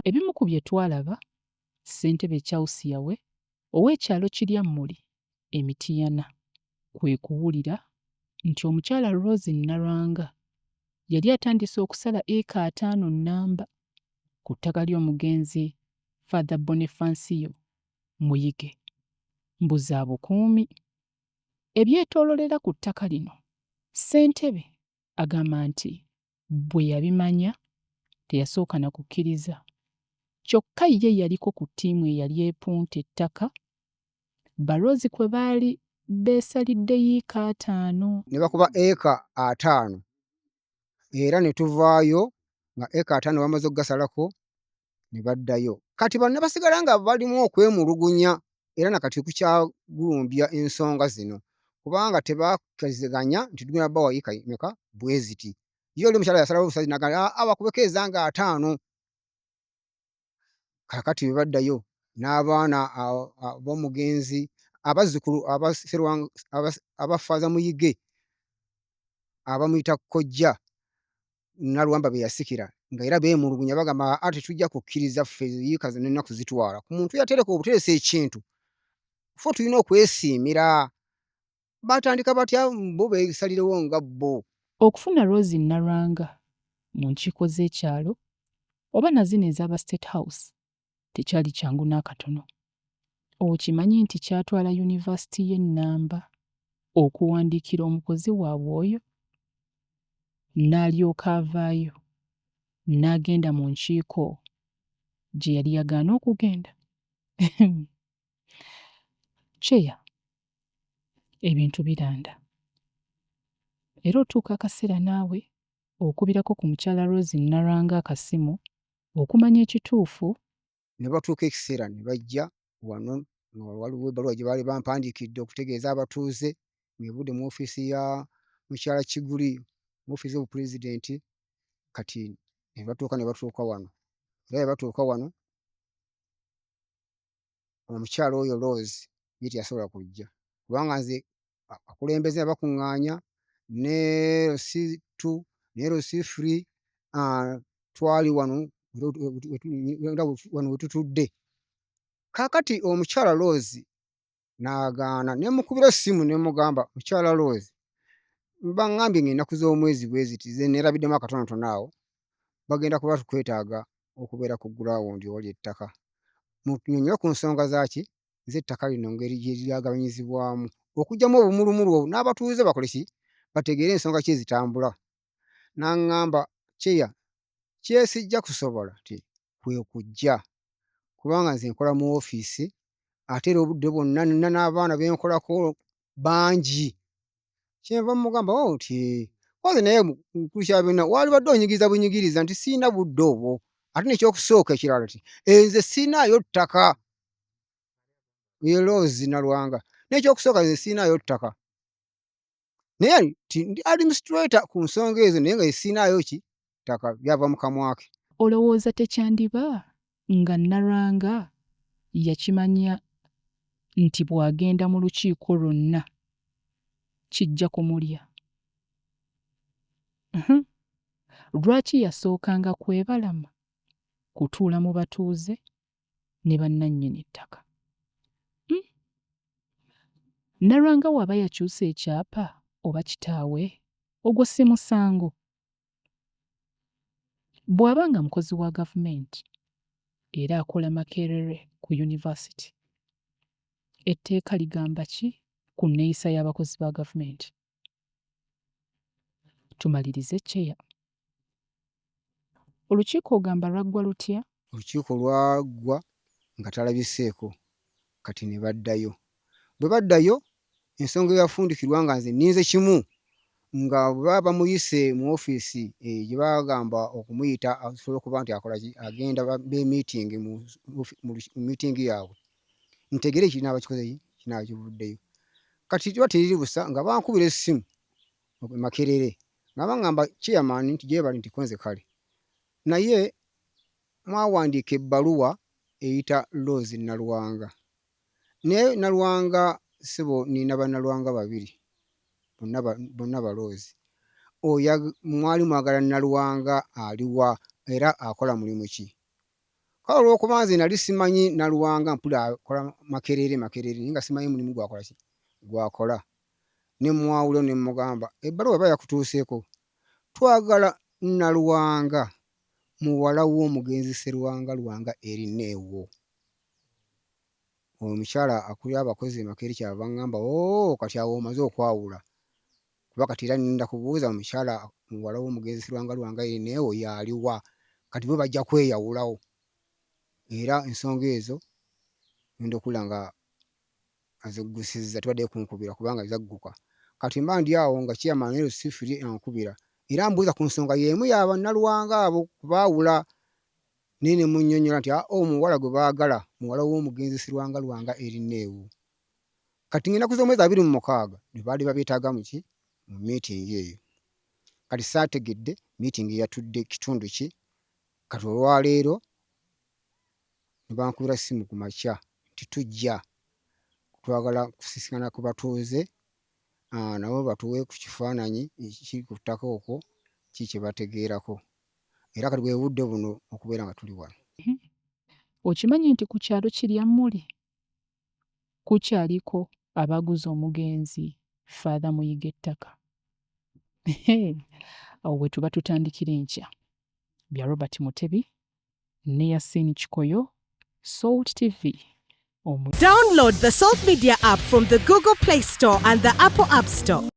Ebimu ku bye twalaba, Ssentebe Charles Yawe ow'ekyalo Kiryammuli e Mityana kwe kuwulira nti omukyala Rose Nalwanga yali atandise okusala eka ataano nnamba ku ttaka ly'omugenzi Father Bonifacio Muyige mbu za bukuumi. Ebyetooloolera ku ttaka lino ssentebe agamba nti bwe yabimanya teyasooka na kukkiriza kyokka ye yaliko ku ttiimu eyali epunta ettaka ba Rose kwe baali beesalidde yiika ataano. Ne bakuba eka ataano era ne tuvaayo nga eka ataano bamaze okugasalako ne baddayo. Kati bano ne basigala nga balimu okwemulugunya era na kati kukyagulumbya ensonga zino kubanga tebakkiriziganya nti tugenda bawa yiika meka bwe ziti. Ye oli omukyala yasalawo obusazi n'agamba aa bakubeko ezange ataano. Kaakati bwe baddayo n'abaana b'omugenzi abazzukulu aba Faaza Muyige abamuyita Kojja Nalwamba be yasikira nga era beemulugunya bagamba aa tetujja kukkiriza ffe yiika zino ennaku zitwala ku muntu yatereka obuteresi ekintu ffe tulina okwesiimira. Batandika batya bo beesalirewo nga bo. Okufuna Rose Nalwanga mu nkiiko z'ekyalo oba na zino ez'aba State House tekyali kyangu n'akatono. Okimanyi nti kyatwala yunivasite y'e Nnamba okuwandiikira omukozi waabwe oyo n'alyoka avaayo n'agenda mu nkiiko gye yali yagaana okugenda? Chair, ebintu biranda era otuuka akaseera naawe okubirako ku mukyala Rose Nalwanga akasimu okumanya ekituufu. Ne batuuka ekiseera ne bajja wano nga waliwo ebbaluwa gye baali bampandiikidde okutegeeza abatuuze ng'evudde mu ofiisi ya mukyala Kiguli mu ofiisi y'obupulezidenti kati ne batuuka ne batuuka wano era bwe batuuka wano omukyala oyo Rose ye teyasobola kujja kubanga nze abakulembeze nabakuŋŋaanya ne LC2 ne LC3 twali wano wano we tutudde. Kaakati omukyala Rose n'agaana ne mmukubira essimu ne mmugamba mukyala Rose baŋŋambye ng'ennaku z'omwezi bwe ziti ze neerabiddemu akatonotono awo bagenda kuba tukwetaaga okubeera ku gulaawundi ewali ettaka mutunyonnyole ku nsonga zaaki z'ettaka lino ngeri gye lyagabanyizibwamu okuggyamu obumulumulu obwo n'abatuuze bakole ki bategeere ensonga ki ezitambula. N'aŋŋamba kyeya kyesijja kusobola nti kwe kujja kubanga nze nkola mu ofiisi ate era obudde bwonna nina n'abaana be nkolako bangi. Kyenva mmugamba oh nti kozi naye mukulu kya byonna waalibadde onyigiriza bunyigiriza nti sirina budde obwo ate n'ekyokusooka ekirala nti nze sirinaayo ttaka ye Rose Nalwanga n'ekyokusooka nze sirinaayo ttaka naye nti ndi administrator ku nsonga ezo naye nga sirinaayo ki ttaka byava mu kamwa ke. Olowooza tekyandiba nga Nalwanga yakimanya nti bw'agenda mu lukiiko lwonna kijja kumulya? Uhmm. Lwaki yasookanga kwebalama kutuula mu batuuze ne bannannyini ttaka? Uhm. Nalwanga bw'aba yakyusa ekyapa oba kitaawe ogwo si musango? Bw'aba nga mukozi wa gavumenti era akola Makerere ku yunivasite, etteeka ligamba ki ku nneeyisa y'abakozi ba gavumenti? Tumalirize Chair. Olukiiko ogamba lwaggwa lutya? Olukiiko lwaggwa nga talabiseeko kati ne baddayo. Bwe baddayo ensonga eyafundikirwa nga nze nninze kimu nga bwe baba bamuyise mu ofiisi eh, gye bagamba okumuyita asobola okuba nti akola ki agenda bemiitingi mu miitingi yaabwe ntegere ekinaaba kikoze ki kinaaba kivuddeyo. Kati liba teriri busa nga bankubira essimu Makerere nga bangamba chairman nti gyebali nti konze kale naye mwawandiika ebbaluwa eyita Rose Nalwanga naye Nalwanga ssebo nina ba Nalwanga babiri bonna bonna baloozi oyo mwali mwagala Nalwanga aliwa era akola mulimu ki? Kale olw'okuba nze nali simanyi Nalwanga, mpulira akola Makerere Makerere, naye nga simanyi mulimu gwakola ki gwakola, ne mmwawula ne mmugamba ebbaluwa eba yakutuuseeko, twagala Nalwanga muwala w'omugenzi Sserwanga Lwanga Erineewo. Omukyala akulira abakozi e Makerere kyava aŋŋamba, oo kati awo omaze okwawula, kuba kati era nninda kubuuza omukyala muwala w'omugenzi Sserwanga Lwanga Erineewo y'aliwa, kati bo bajja kweyawulawo. Era ensonga ezo ngenda okuwulira nga aziggusizza, tebaddeyo kunkubira kubanga zagguka. Kati mba ndi awo nga chairman LC Free ankubira era ambuuza ku nsonga y'emu ya Bannalwanga abo kubaawula, naye ne munnyonnyola nti aa omuwala gwe baagala muwala w'omugenzi Sserwanga Lwanga Erineewo. Kati ng'ennaku z'omwezi 26 lwe baali babeetaaga mu ki mu miitingi eyo. Kati saategedde miitingi yatudde kitundu ki, kati olwaleero ne bankubira ssimu ku makya nti tujja twagala kusisinkana ku batuuze nabo batuwe ku kifaananyi ekiri ku ttaka okwo ki kye bategeerako. Era kati bwe budde buno okubeera nga tuli wano. Okimanyi nti ku kyalo Kiryammuli kukyaliko abaguza omugenzi Father Muyiga ettaka? Awo we tuba tutandikira enkya. Bya Robert Mutebi ne Yasin Kikoyo, Salt TV. Download the Salt Media app from the Google Play Store and the Apple App Store.